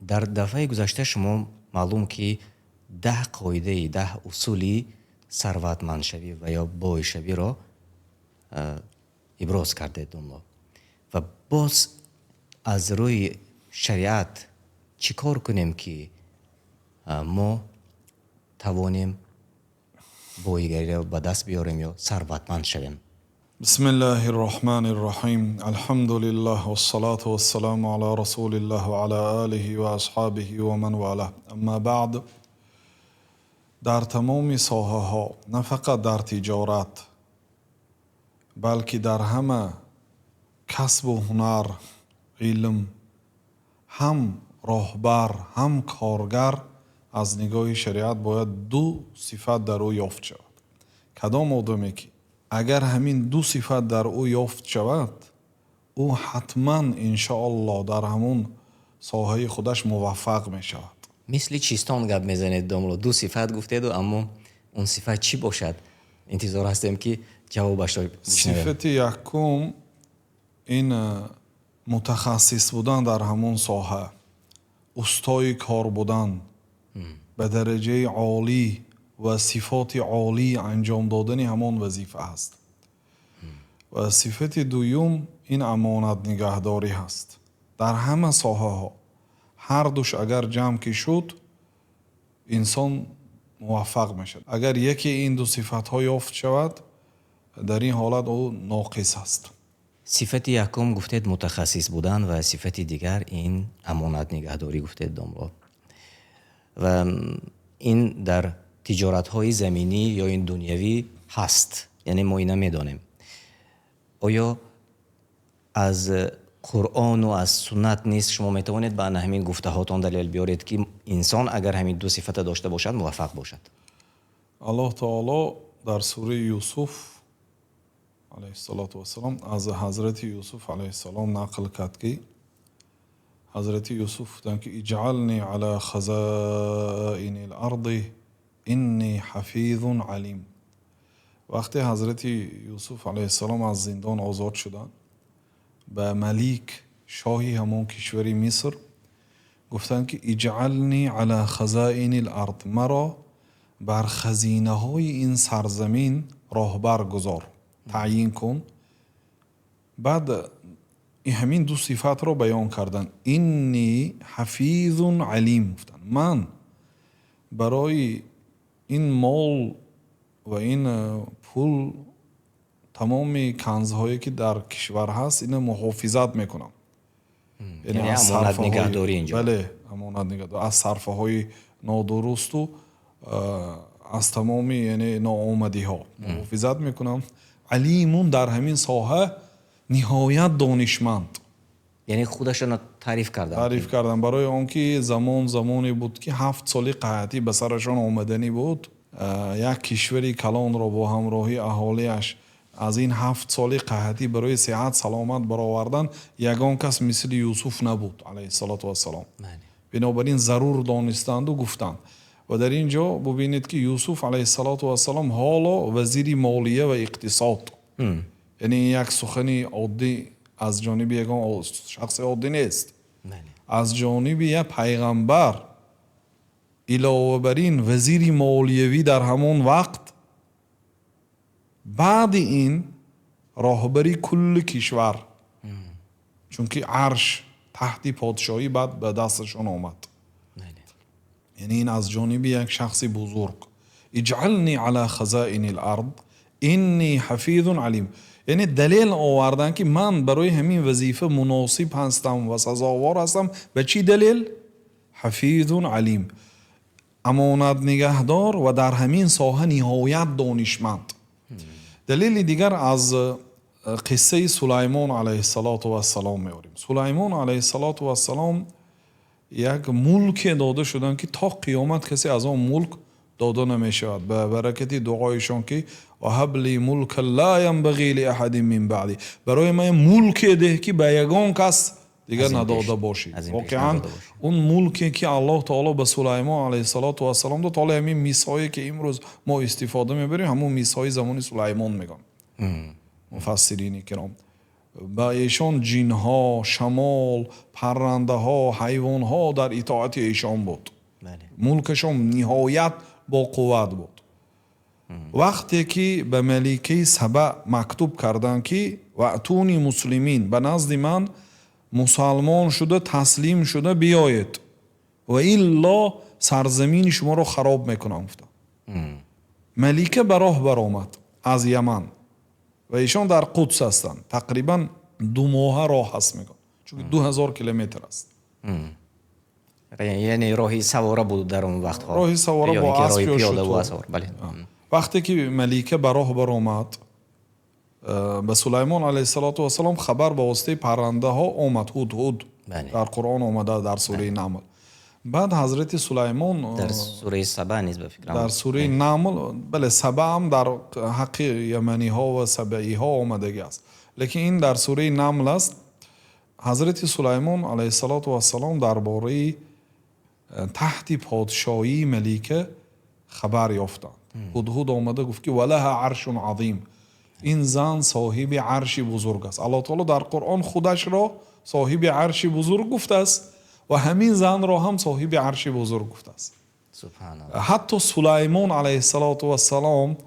Дар дафъаи гузашта шумо маълум ки 10 қоидаи, 10 усули сарватмандшавӣ ва ё бойшавиро иброз кардед, домло. Ва боз аз рӯи шариат чӣ кор кунем, ки мо тавонем боигариро ба даст биёрем ё сарватманд шавем? Бисмиллаҳир Роҳманир Роҳим. Алҳамдулиллаҳ вассалату вассаламу ала расулиллаҳ ва ала олиҳи ва асҳобиҳи ва ман валаҳ. Аммо баъд, дар тамоми соҳаҳо, на фақат дар тиҷорат, балки дар ҳама касбу ҳунар, илм, ҳам роҳбар, ҳам коргар аз нигоҳи шариат бояд ду сифат дар ӯ ёфт шавад. Кадом одаме ки агар ҳамин ду сифат дар ӯ ёфт шавад, ӯ ҳатман иншоаллоҳ дар ҳамон соҳаи худаш муваффақ мешавад. Мисли чистон гап мезанед, домло. Ду сифат гуфтеду, аммо он сифат чӣ бошад? Интизор ҳастем, ки ҷавобашро бишнавем. Сифати якум ин мутахассис будан дар ҳамон соҳа, устои кор будан, ба дараҷаи олӣ ва сифоти олӣ анҷом додани ҳамон вазифа аст. Ва сифати дуюм ин амонатнигаҳдорӣ ҳаст. Дар ҳама соҳаҳо ҳар душ агар ҷамъ ки шуд, инсон муваффақ мешавад. Агар яке ин ду сифатҳо ёфт шавад, дар ин ҳолат ӯ ноқис аст. Сифати якум гуфтед мутахассис будан ва сифати дигар ин амонатнигаҳдорӣ гуфтед, домло. Ва ин дар тиҷоратҳои заминӣ ё ин дунявӣ ҳаст, яъне мо ина медонем. Оё аз Қуръону аз суннат низ шумо метавонед ба ана ҳамин гуфтаҳотон далел биёред, ки инсон агар ҳамин ду сифата дошта бошад, муваффақ бошад? Аллоҳ таоло дар сураи Юсуф алайҳиссалоту вассалом аз ҳазрати Юсуф алайҳиссалом нақл кард, ки ҳазрати Юсуф гуфтанд, ки иҷъални ала хазаини л-арди инни ҳафизун алим. Вақте ҳазрати Юсуф алайҳиссалом аз зиндон озод шуданд, ба малик, шоҳи ҳамон кишвари Миср гуфтанд, ки иҷъални ала хазаини л-ард, маро бар хазинаҳои ин сарзамин роҳбар гузор, таъйин кун. Баъд ҳамин ду сифатро баён карданд. Инни ҳафизун алим гуфтанд. Ман барои ин мол ва ин пул, тамоми канзҳое ки дар кишвар ҳаст, ина муҳофизат мекунам. Яъне амонатнигаҳдорӣ инҷо. Бале, амонатнигаҳдорӣ аз сарфаҳои нодурусту аз тамоми, яъне, ноомадиҳо муҳофизат мекунам. Алимун, дар ҳамин соҳа ниҳоят донишманд. Яъне худашонро таъриф карданд. Таъриф карданд, барои он ки замон замоне буд, ки 7 соли қаҳтӣ ба сарашон омаданӣ буд. Як кишвари калонро бо ҳамроҳии аҳолиаш аз ин 7 соли қаҳтӣ барои сиҳат саломат баровардан ягон кас мисли Юсуф набуд алайҳиссалоту вассалом. Бинобар ин зарур донистанду гуфтанд. Ва дар ин ҷо бубинед, ки Юсуф алайҳиссалоту вассалом ҳоло вазири молия ва иқтисод, яъне як сухани оддӣ аз ҷониби ягон шахси оддӣ нест, аз ҷониби як пайғамбар, илова бар ин вазири молиявӣ дар ҳамон вақт, баъди ин роҳбари кулли кишвар, чунки арш, таҳти подшоҳӣ баъд ба дасташон омад. Яъне ин аз ҷониби як шахси бузург. Иҷъални ала хазаини л-ард инни ҳафизун алим, яъне далел овардан, ки ман барои ҳамин вазифа муносиб ҳастам ва сазовор ҳастам. Ба чӣ далел? Ҳафизун алим, амонатнигаҳдор ва дар ҳамин соҳа ниҳоят донишманд. Далели дигар аз қиссаи Сулаймон алайҳиссалоту вассалом меорем. Сулаймон алайҳиссалоту вассалом як мулке дода шуданд, ки то қиёмат касе аз он мулк дода намешавад, ба баракати дуоишон, ки ваҳабли мулка ла янбағи ли аҳадин мин баъди, барои ман мулке деҳ, ки ба ягон кас дигар надода бошӣ. Воқеан, он мулке ки Аллоҳ таоло ба Сулаймон алайҳиссалоту вассалом дод, ҳоло ҳамин мисҳое ки имрӯз мо истифода мебарем, ҳамон мисҳои замони Сулаймон мегӯянд муфассирини киром. Ба эшон ҷинҳо, шамол, паррандаҳо, ҳайвонҳо дар итоати эшон буд. Мулкашон ниҳоят бо қувват буд. Вақте ки ба маликаи Саба мактуб карданд, ки وأتوني مسلمين, ба назди ман мусалмон шуда, таслим шуда биёед, ва илло сарзамини шуморо хароб мекунам, гуфтанд. Малика ба роҳ баромад аз Яман ва эшон дар Қудс ҳастанд. Тақрибан 2 моҳа роҳ аст, мегӯянд, чунки 2000 километр аст. Яъне роҳи савора буд дар он вақтҳо. Роҳи савора бо асп ё шутур. Вақте ки малика ба роҳ баромад, ба Сулаймон алайҳиссалоту вассалом хабар ба воситаи паррандаҳо омад, ҳудҳуд дар Қуръон омада, дар сураи Намл. Баъд ҳазрати Сулаймон Дар сураи Саба низ, ба фикрам. Дар сураи Намл, бале, Сабаам дар ҳаққи яманиҳо ва сабаиҳо омадагӣ аст, лекин ин дар сураи Намл аст. Ҳазрати Сулаймон алайҳиссалоту вассалом дар бораи тахти подшоҳии малика хабар ёфтанд. Ҳудҳуд омада гуфт, ки ولها عرش عظيم, ин зан соҳиби арши бузург аст. Аллоҳ таоло дар Қуръон худашро соҳиби арши бузург гуфтааст ва ҳамин занро ҳам соҳиби арши бузург гуфтааст. Ҳатто Сулаймон алайҳиссалоту вассалом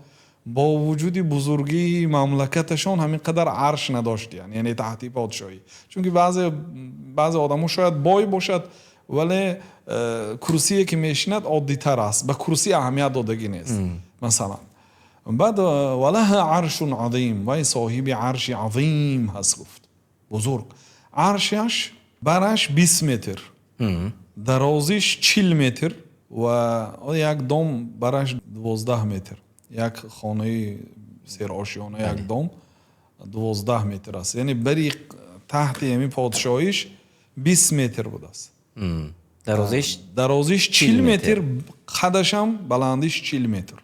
бо вуҷуди бузургии мамлакаташон ҳамин қадар арш надоштиянд, яъне таҳти подшоҳӣ. Чунки баъзе одамо шояд бой бошад, вале курсие ки мешинад, оддитар аст, ба курсӣ аҳамият додагӣ нест, масалан. Баъд ولها عرش عظيم, вай соҳиби арши азим ҳаст, гуфт, бузург. Аршаш бараш 20 метр, дарозиш 40 метр ва як дом бараш 12 метр. Як хонаи серошёна, як дом 12 метр аст. Яъне бари таҳти ҳамин подшоҳиш 20 метр будааст. Дарозиш? Дарозиш 40 метр, қадашам баландиш 40 метр.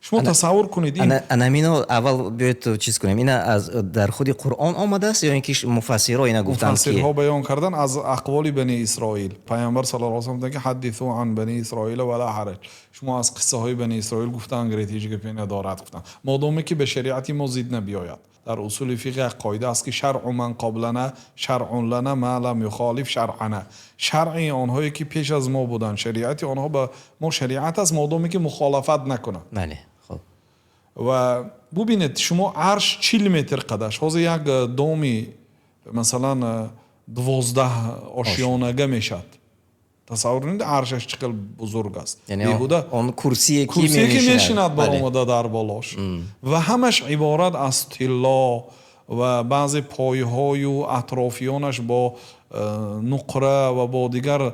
Шумо тасаввур кунед, ин Анамино аввал биёед чиз кунем. Ина аз дар худи Қуръон омадааст ё ин ки муфассирҳо ина гуфтанд, ки Муфассирҳо баён кардан аз ақволи Бани Исроил. Пайғамбар саллаллоҳу алайҳи васаллам гуфтанд, ки حدثوا عن بني إسرائيل ولا حرج, шумо аз қиссаҳои Бани Исроил гуфтан гиред, ҳеҷ гапе надорад, гуфтанд, модоме ки ба шариати мо зид набиёяд. Дар усули фиқҳ як қоида аст, ки شرع من قبلنا شرع لنا ما لم يخالف شرعنا. Шаръи онҳое ки пеш аз мо буданд, шариати онҳо ба мо шариат аст, модоме ки мухолафат накунад. Бале, хуб. Ва бубинед шумо, арш 40 метр қадаш. Ҳозир як доми, масалан, 12 ошёнага мешавад. Тасаввур кунед, аршаш чӣ қадр бузург аст. Яъне беҳуда он курсие ки курсие ки мешинад, бале. Баромада дар болош ва ҳамаш иборат аз тилло ва баъзе пойҳою атрофиёнаш бо нуқра ва бо дигар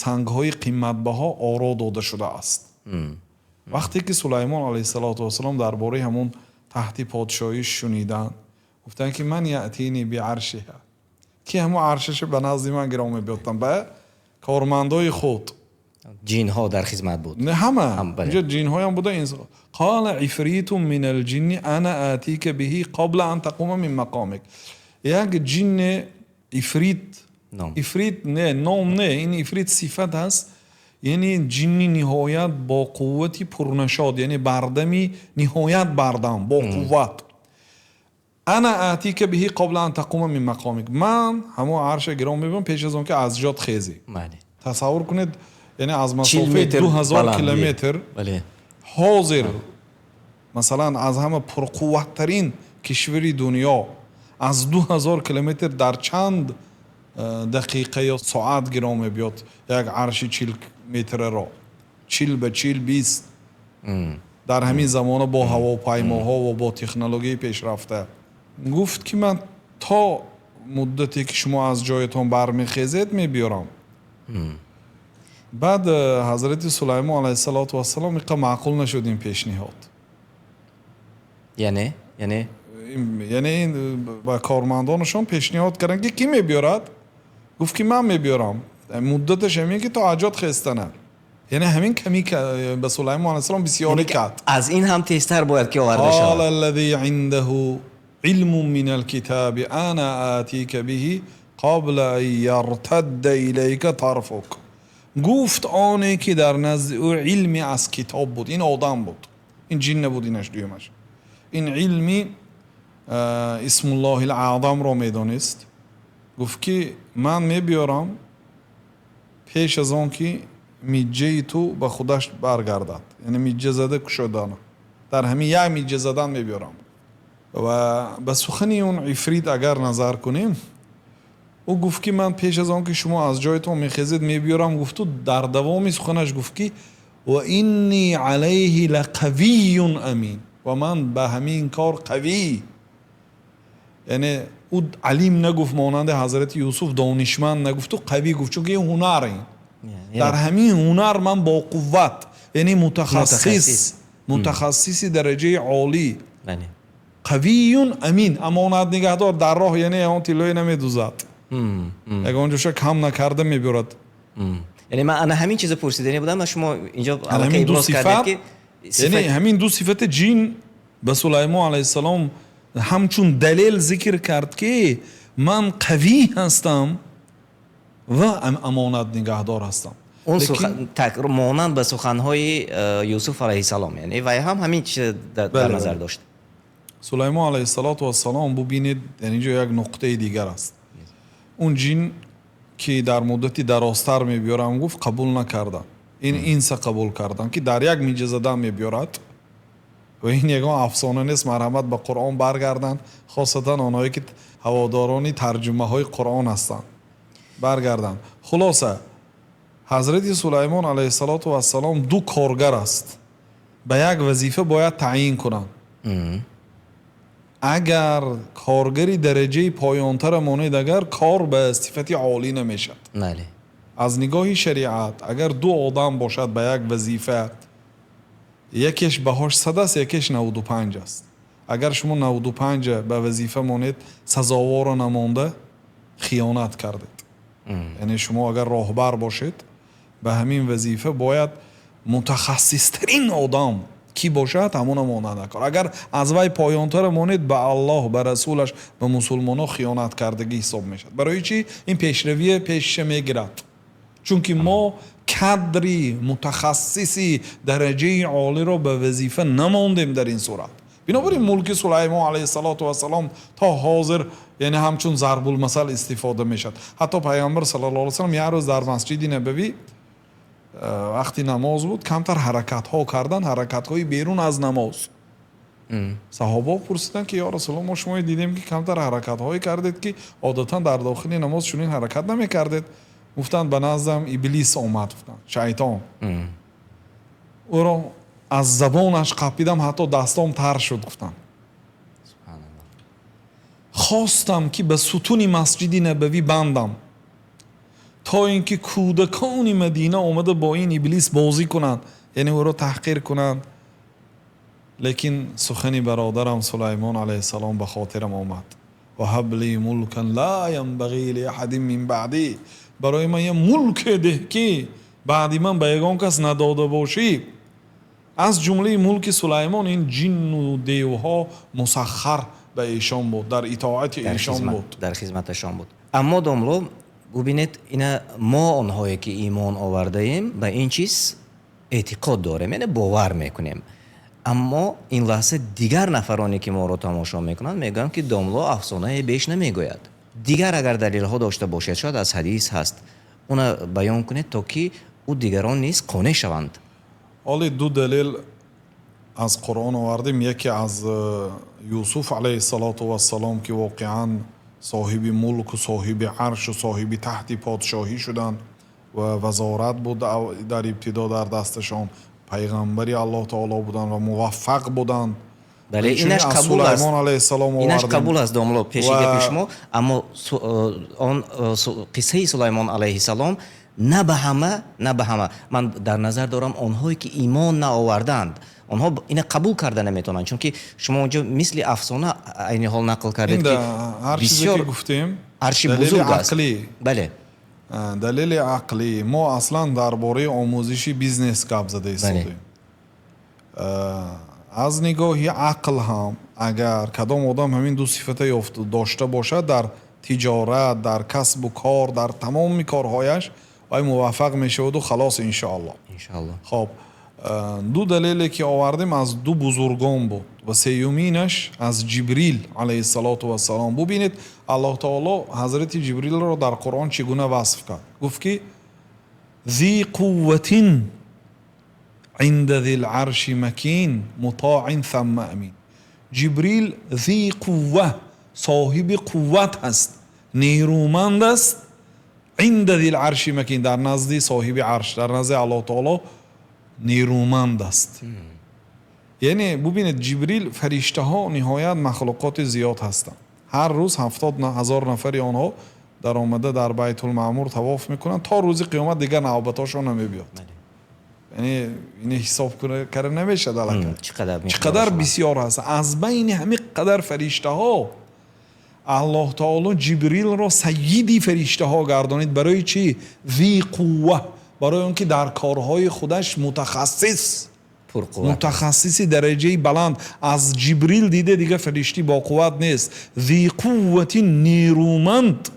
сангҳои қиматбаҳо оро дода шудааст. Вақте ки Сулаймон алайҳиссалоту вассалом дар бораи ҳамон таҳти подшоҳӣ шуниданд, гуфтанд, ки من يأتيني بعرشها, ки ҳамон аршаша ба назди ман гиром мебиёдтан, ба кормандои худ. Ҷинҳо дар хизмат буд. Не, ҳама. Ҳам, бале. Инҷо ҷинҳоям буда, инсон. قال عفريت من الجن أنا آتيك به قبل أن تقوم من مقامك. Як ҷинне, ифрит. Ном. Ифрит не, ном не, ин ифрит сифат ҳаст, яъне ҷинни ниҳоят бо қуввати пурнашод, яъне бардами, ниҳоят бардам, бо қувват. أنا آتيك به قبل أن تقوم من مقامك, ман ҳамон арша гиром мебиём пеш аз он ки аз ҷот хезӣ. Тасаввур кунед, яъне аз масофаи метр 2000 баландӣ. километр. Ҳозир, масалан, аз ҳама пурқувваттарин кишвари дунё аз 2000 километр дар чанд дақиқа ё соат гиром мебиёд як арши 40 метраро, 40 ба 40, 20, дар ҳамин замона бо ҳавопаймоҳо ва бо технологияи пешрафта. Гуфт, ки ман то муддате ки шумо аз ҷоятон бармехезед, мебиёрам. Баъд ҳазрати Сулаймон алайҳиссалоту вассалом иқа маъқул нашуд ин пешниҳод. Яъне? Яъне ин ба кормандонашон пешниҳод карданд, ки кӣ мебиёрад? Гуфт, ки ман мебиёрам, муддаташ ҳамин ки то аҷод хестана, яъне ҳамин ками ба Сулаймон алайҳиссалом бисёрӣ кард. Аз ин ҳам тезтар бояд ки оварда шавад. قال الذي عنده علم من الكتاب أنا آتيك به قبل أن يرتد إليك طرفك. Гуфт оне ки дар назди ӯ илме аз китоб буд. Ин одам буд, ин ҷин набуд. Инаш дуюмаш, ин илми Исмуллоҳил Аъзамро медонист. Гуфт ки ман мебиёрам пеш аз он ки миҷҷаи ту ба худаш баргардад, яъне миҷҷа зада кушодана, дар ҳамин як миҷҷа задан мебиёрам. Ва ба сухани он ифрит агар назар кунем, ӯ гуфт ки ман пеш аз он ки шумо аз ҷойтон мехезед мебиёрам, гуфту дар давоми суханаш гуфт ки ва инни алайҳи лақавийюн амин, ва ман ба ҳамин кор қавӣ. Яъне ӯ алим нагуфт, монанди ҳазрати Юсуф донишманд нагуфту қавӣ гуфт, чунки ин ҳунар ин. Дар ҳамин ҳунар ман бо қувват, яъне мутахассис, мутахассиси дараҷаи олӣ, қавийюн амин, амонат нигаҳдор дар роҳ, яъне он тиллое намедузад, ягон ҷоша кам накарда мебиёрад. Яъне ман ана ҳамин чизро пурсидани будам, ва шумо инҷо аллакай иброз кардед ки яъне ҳамин ду сифати ҷин ба Сулаймон алайҳиссалом ҳамчун далел зикр кард ки ман қавӣ ҳастам ва амонат нигаҳдор ҳастам. Он монанд ба суханҳои Юсуф алайҳиссалом, яъне вай ҳам ҳамин чиз дар назар дошт. Сулаймон алайҳиссалоту вассалом, бубинед, дар инҷо як нуқтаи дигар аст. Он ҷин ки дар муддати дарозтар мебиёрам гуфт, қабул накардам. Ин инса қабул кардам ки дар як миҷа задан мебиёрад. Ва ин ягон афсона нест, марҳамат ба Қуръон баргарданд, хосатан онҳое ки ҳаводорони тарҷумаҳои Қуръон ҳастанд, баргарданд. Хулоса, ҳазрати Сулаймон алайҳиссалоту вассалом ду коргар аст, ба як вазифа бояд таъйин кунанд. Агар коргари дараҷаи поёнтара монед, агар кор ба сифати олӣ намешавад. Аз нигоҳи шариат агар ду одам бошад ба як вазифа, якеш баҳош 100 аст, якеш 95 аст. Агар шумо 95 ба вазифа монед, сазоворо намонда хиёнат кардед. Яъне шумо агар роҳбар бошед, ба ҳамин вазифа бояд мутахассистарин одам ки бошад, ҳамона монанд кор. Агар аз вай поёнтара монед, ба Аллоҳ, ба расулаш, ба мусулмонҳо хиёнат кардагӣ ҳисоб мешавад. Барои чӣ? Ин пешравие пешша мегирад. Чунки мо кадри мутахассиси дараҷаи олиро ба вазифа намондем дар ин сурат. Бинобар ин мулки Сулаймон алайҳиссалоту вассалом то ҳозир, яъне ҳамчун зарбулмасал истифода мешавад. Ҳатто Пайғамбар саллаллоҳу алайҳи васаллам як рӯз дар масҷиди Набавӣ вақти намоз буд, камтар ҳаракатҳо кардан, ҳаракатҳои берун аз намоз. Саҳобаҳо пурсиданд ки ё Расулуллоҳ, мо шуморо дидем ки камтар ҳаракатҳое кардед ки одатан дар дохили намоз чунин ҳаракат намекардед. Гуфтанд ба наздам Иблис омад, гуфтанд шайтон. Ӯро аз забонаш қапидам, ҳатто дастом тар шуд, гуфтанд. Хостам ки ба сутуни масҷиди Набавӣ бандам, то ин ки кӯдакони Мадина омада бо ин Иблис бозӣ кунанд, яъне ӯро таҳқир кунанд. Лекин сухани бародарам Сулаймон алайҳиссалом ба хотирам омад. Ва ҳабли мулкан ла янбағӣ ли аҳадин мин баъдӣ. Барои ман як мулке деҳ ки баъди ман ба ягон кас надода бошӣ. Аз ҷумлаи мулки Сулаймон ин ҷинну девҳо мусаххар ба эшон буд, дар итоати эшон буд, дар хизматашон буд. Аммо домло, бубинед, ина мо онҳое ки имон овардаем ба ин чиз эътиқод дорем, яъне бовар мекунем. Аммо ин лаҳза дигар нафароне ки моро тамошо мекунанд мегӯянд ки домло афсонае беш намегӯяд. Дигар агар далелҳо дошта бошед, шояд аз ҳадис ҳаст, уна баён кунед то ки ӯ дигарон низ қонеъ шаванд. Ҳоле ду далел аз Қуръон овардем. Яке аз Юсуф алайҳиссалоту вассалом ки воқеан соҳиби мулку соҳиби аршу соҳиби таҳти подшоҳӣ шуданд ва вазорат буд дар ибтидо дар дасташон, пайғамбари Аллоҳ таоло буданд ва муваффақ буданд. Бале, инаш қабул аст. Инаш қабул аст, домло, пеши гапи шумо. Аммо он қиссаи Сулаймон алайҳиссалом на ба ҳама, на ба ҳама. Ман дар назар дорам онҳое ки имон наоварданд, онҳо ина қабул карда наметавонанд, чунки шумо онҷо мисли афсона айни ҳол нақл кардед ки ҳар чизе ки гуфтем арши бузург аст. Бале, далели ақлӣ. Мо аслан дар бораи омӯзиши бизнес гап зада истодем. Аз нигоҳи ақл ҳам агар кадом одам ҳамин ду сифата ёфт дошта бошад, дар тиҷорат, дар касбу кор, дар тамоми корҳояш вай муваффақ мешаваду халос, иншоаллоҳ. Иншоаллоҳ. Хоб, Ду далеле ки овардем, аз ду бузургон буд ва сеюминаш аз Ҷибрил алайҳиссалоту вассалом. Бубинед, Аллоҳ таоло ҳазрати Ҷибрилро дар Қуръон чӣ гуна васф кард. Гуфт ки зи қувватин инда зил арши макин мутоин сумма амин. Ҷибрил зи қувва, соҳиби қувват аст, нерӯманд аст, инда зил арши макин, дар назди соҳиби арш, дар назди Аллоҳ таоло нерӯманд аст. Яъне бубинед, Ҷибрил, фариштаҳо ниҳоят махлуқоти зиёд ҳастанд. Ҳар рӯз 70,000 нафари онҳо дар омада дар Байтулмаъмур тавоф мекунанд, то рӯзи қиёмат дигар навбаташон намебиёд. Яъне ин ҳисоб карда намешавад аллакай. Чӣ қадар бисёр аст. Аз байни ҳамин қадар фариштаҳо Аллоҳ таоло Ҷибрилро саййиди фариштаҳо гардонид. Барои чӣ? Зи қувва, барои он ки дар корҳои худаш мутахассис, мутахассиси дараҷаи баланд. Аз Ҷибрил дида дигар фаришти бо қувват нест. Зи қуввати, нерӯманд,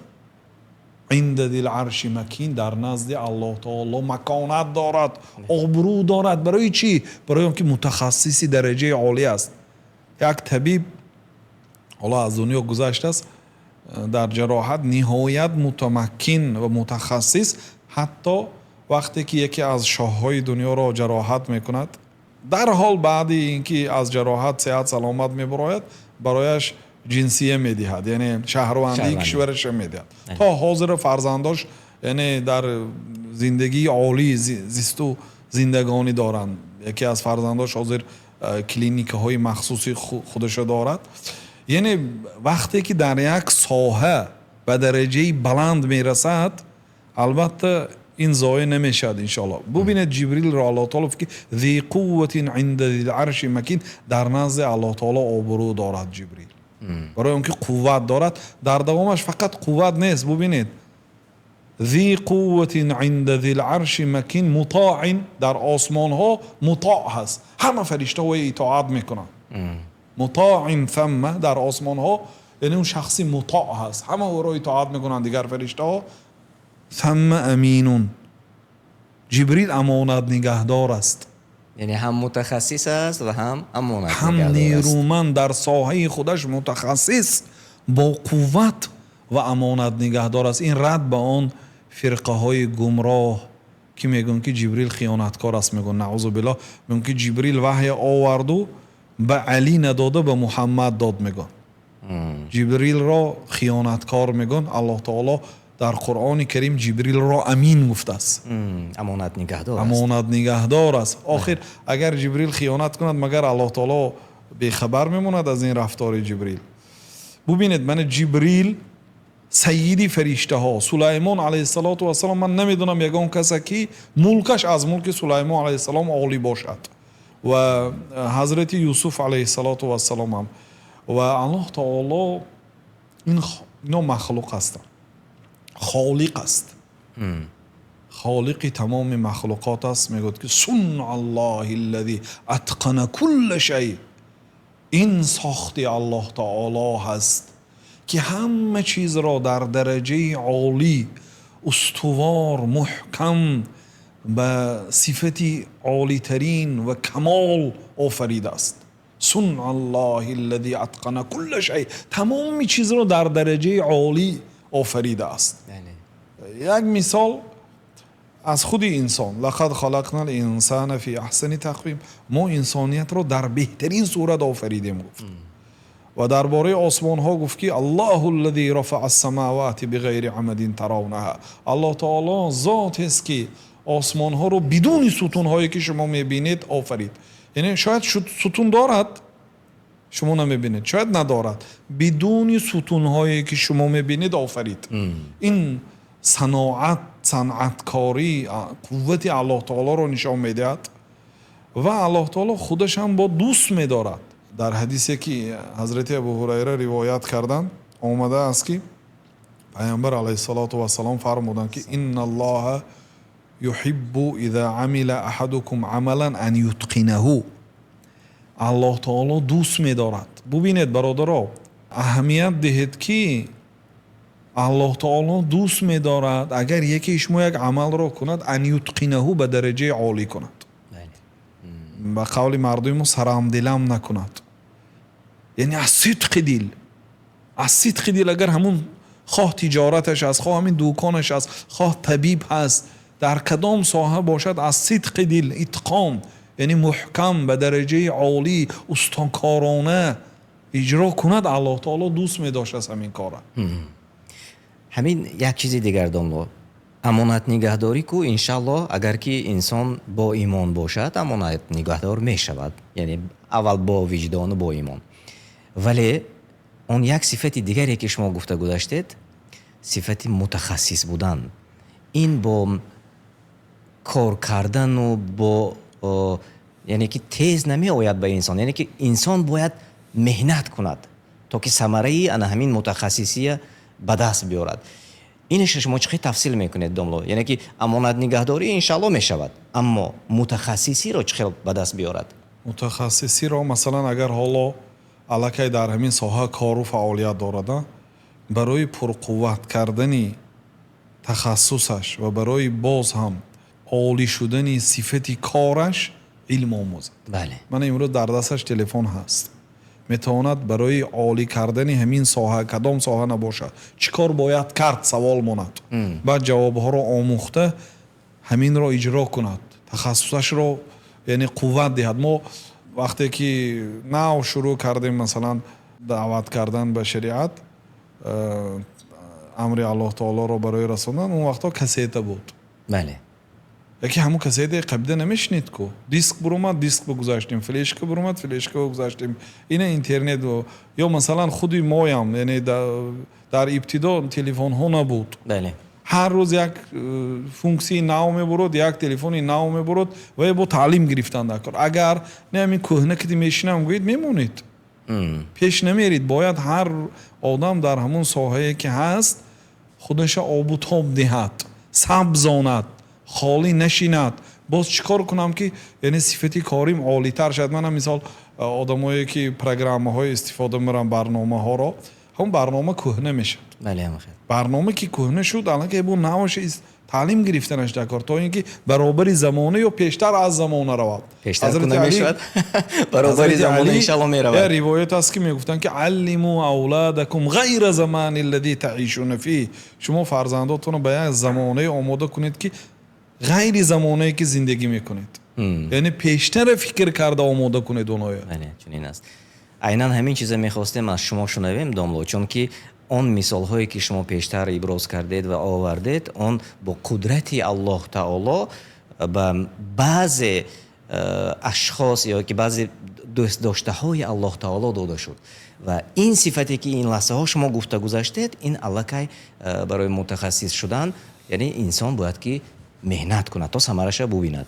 инда зил арши макин, дар назди Аллоҳ таоло маконат дорад, обрӯ дорад. Барои чӣ? Барои он ки мутахассиси дараҷаи олӣ аст. Як табиб ҳоло аз дунё гузаштааст, дар ҷароҳат ниҳоят мутамаккин ва мутахассис, ҳатто вақте ки яке аз шоҳҳои дунёро ҷароҳат мекунад, дарҳол баъди ин ки аз ҷароҳат сеҳат саломат мебарояд, барояш ҷинсия медиҳад, яъне шаҳрвандии кишварашро медиҳад. То ҳозир фарзандош, яъне дар зиндагии олӣ зисту зиндагонӣ доранд. Яке аз фарзандош ҳозир клиникаҳои махсуси худашро дорад. Яъне вақте ки дар як соҳа ба дараҷаи баланд мерасад, албатта ин зоя намешавад иншоаллоҳ. Бубинед, Ҷибрилро Аллоҳ таоло ки зи қувватин инда зил арши макин, дар назди Аллоҳ таоло обрӯ дорад Ҷибрил. Барои он ки қувват дорад. Дар давомаш фақат қувват нест. Бубинед, зи қувватин инда зил арши макин мутоин, дар осмонҳо мутоъ ҳаст, ҳама фариштаҳо итоат мекунанд. Мутоин сумма, дар осмонҳо, яъне он шахси мутоъ ҳаст, ҳама ӯро итоат мекунанд дигар фариштаҳо. Сумма аминун, Ҷибрил амонат нигаҳдор аст. Яъне ҳам мутахассис аст ва ҳам амонат ҳам нерӯманд, дар соҳаи худаш мутахассис, бо қувват ва амонат нигаҳдор аст. Ин рад ба он фирқаҳои гумроҳ ки мегӯянд ки Ҷибрил хиёнаткор аст, мегӯянд, наъузу биллоҳ, мегӯянд ки Ҷибрил ваҳй оварду ба Алӣ надода, ба Муҳаммад дод, мегӯянд. Ҷибрилро хиёнаткор мегӯянд. Аллоҳ таоло дар Қуръони Карим Ҷибрилро амин гуфтааст. Амонат нигаҳдор аст. Амонат нигаҳдор аст. Охир агар Ҷибрил хиёнат кунад, магар Аллоҳ таоло бехабар мемонад аз ин рафтори Ҷибрил? Бубинед, мана Ҷибрил саййиди фариштаҳо, Сулаймон алайҳиссалоту вассалом, ман намедонам ягон касе ки мулкаш аз мулки Сулаймон алайҳиссалом олӣ бошад, ва ҳазрати Юсуф алайҳиссалоту вассалом ҳам. Ва Аллоҳ таоло, ино махлуқ ҳастанд, холиқ аст, холиқи тамоми махлуқот аст. Мегӯяд ки сунъаллоҳи аллази атқана кулла шай, ин сохти Аллоҳ таоло ҳаст ки ҳама чизро дар дараҷаи олӣ, устувор, муҳкам, ба сифати олитарин ва камол офаридааст. Сунъаллоҳи аллази атқана кулла шай, тамоми чизро дар дараҷаи олӣ офаридааст. Як мисол аз худи инсон: лақад халақнал инсана фи аҳсани тақвим, мо инсониятро дар беҳтарин сурат офаридем, гуфт. Ва дар бораи осмонҳо гуфт ки Аллоҳу аллази рафаъас самавати биғайри амадин таравнаҳа, Аллоҳ таоло зотест ки осмонҳоро бидуни сутунҳое ки шумо мебинед офарид. Яъне шояд сутун дорад, шумо намебинед, шояд надорад, бидуни сутунҳое ки шумо мебинед офарид. Ин саноат, санъаткорӣ, қуввати Аллоҳ таолоро нишон медиҳад. Ва Аллоҳ таоло худаш ҳам бо дӯст медорад. Дар ҳадисе ки ҳазрати Абу Ҳурайра ривоят карданд, омадааст ки Паёмбар алайҳиссалоту вассалом фармуданд ки инналлоҳа юҳиббу иза амила аҳадукум амалан ан ютқинаҳу, Аллоҳ таоло дӯст медорад. Бубинед бародаро, аҳамият диҳед ки Аллоҳ таоло дӯст медорад агар яке шумо як амалро кунад, ан ютқинаҳу, ба дараҷаи олӣ кунад. Ба қавли мардуми мо, сарамдилам накунад, яъне аз сидқи дил, аз сидқи дил. Агар ҳамун хоҳ тиҷораташ аст, хоҳ ҳамин дуконаш аст, хоҳ табиб ҳаст, дар кадом соҳа бошад, аз сидқи дил итқон, яъне муҳкам, ба дараҷаи олӣ, устокорона иҷро кунад, Аллоҳ таоло дӯст медошт аз ҳамин кора. Ҳамин як чизи дигар, домло, амонатнигаҳдорӣ ку, иншаллоҳ, агар ки инсон бо имон бошад, амонатнигаҳдор мешавад, яъне аввал бо виҷдону бо имон. Вале он як сифати дигаре, ки шумо гуфта гузаштед, сифати мутахассис будан, ин бо кор кардану бо, яъне ки тез намеояд ба инсон, яъне ки инсон бояд меҳнат кунад, то ки самараи ана ҳамин мутахассисия ба даст биёрад. Инашро шумо чӣ хел тафсил мекунед, домло? Яъне ки амонатнигаҳдорӣ, иншаллоҳ, мешавад, аммо мутахассисиро чӣ хел ба даст биёрад? Мутахассисиро, масалан, агар ҳоло аллакай дар ҳамин соҳа кору фаъолият дорад, барои пурқувват кардани тахассусаш ва барои боз ҳам олӣ шудани сифати кораш илм омӯзад. Мана имрӯз дар дасташ телефон ҳаст, метавонад барои олӣ кардани ҳамин соҳа, кадом соҳа набошад, чӣ кор бояд кард, савол монад, баъд ҷавобҳоро омӯхта, ҳаминро иҷро кунад, тахассусашро, яъне, қувват диҳад. Мо вақте ки нав шурӯъ кардем, масалан, даъват кардан ба шариат, амри Аллоҳ таолоро барои расондан, он вақтҳо кассета буд. Яке ҳамун кассетаи қабида намешунид ку. Диск буромад, диск бигузаштем, флешка буромад, флешка бигузаштем, ина интернет ё масалан худи моям, яъне дар ибтидо телефонҳо набуд. Ҳар рӯз як функсияи нав мебурод, як телефони нав мебурод ва бо таълим гирифтан дар кор. Агар не, ҳамин кӯҳна киди мешинам гӯед, мемонед, пеш намерид. Бояд ҳар одам дар ҳамун соҳае ки ҳаст, худаша обу тоб диҳад, сабзонад, холӣ нашинад. Боз чӣ кор кунам, ки, яъне, сифати корим олитар шавад? Манам, мисол, одамое ки программаҳое истифода мебаранд, барномаҳоро, ҳамон барнома кӯҳна мешавад. Барнома ки кӯҳна шуд, аллакай бо наваша таълим гирифтанаш дар кор, то ин ки баробари замона ё пештар аз замона равад. Пештар намешавад, баробари замона, иншалло, меравад. Як ривоят аст, ки мегуфтанд, ки علموا أولادكم غير الزمان الذي تعيشون فيه. Шумо фарзандотонро ба як замонае омода кунед, ки ғайри замонае ки зиндагӣ мекунед, яъне пештара фикр карда омода кунед оноя. Бале, чунин аст. Айнан ҳамин чиза мехостем аз шумо шунавем, домло, чунки он мисолҳое, ки шумо пештар иброз кардед ва овардед, он бо қудрати Аллоҳ таоло ба баъзе ашхос ё ки баъзе дӯстдоштаҳои Аллоҳ таоло дода шуд. Ва ин сифате, ки ин лаҳзаҳо шумо гуфта гузаштед, ин аллакай барои мутахассис шудан, яъне инсон бояд ки меҳнат кунад, то самараша бубинад.